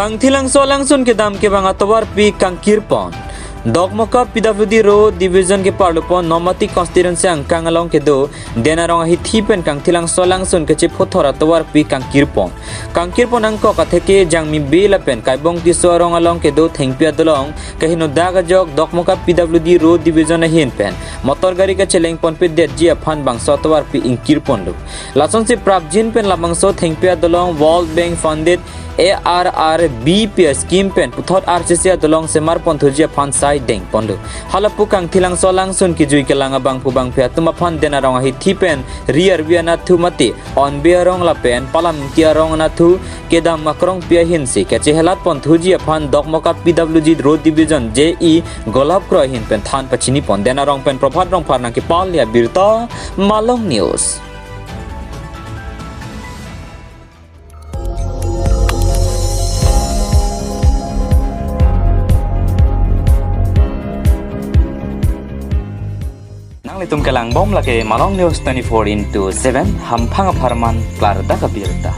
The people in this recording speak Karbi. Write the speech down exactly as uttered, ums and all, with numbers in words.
Kangthilangso alangsun kedam kevang atovarpi kangkirpon. Dokmoka P W D Road Division keparlupon Nomati constituency angkang along kedo Denarong ahithi pen Kangthilangso alangsun kachephothor atovarpi kangkirpon. Kangkirpon angkok atheke Jangmi Bey lapen Kaibong Tisso arong along kedo thengpi adolong kahingno dak ajok Dokmoka P W D Road Division ahin pen motor gari kachelengponpedetji aphan bangso atovarpi ingkirponlo. Lasonsi prapjin pen labangso thengpi adolong World Bank funded A R R B P scheme pen puthot R C C adolong semarponthuji aphan sai dengponlo. Halapu Kangthilangso alangsun kejui kelang abangphu bangphi atum aphan Denarong ahithi pen ri arvi anatthu mate Onbe arong lapen Palamingti arong anatthu kedam akrongpi ahinsi kachehelatponthuji aphan Dokmoka P W D Road Division J E Golab Kro ahin pen than pachinipon. Denarong pen Prabhat Rongphar nangkepale abirta, Malong News. Nanglitum kelangbom lake Malong News twenty-four into seven, hamphang apharman klardak abirta.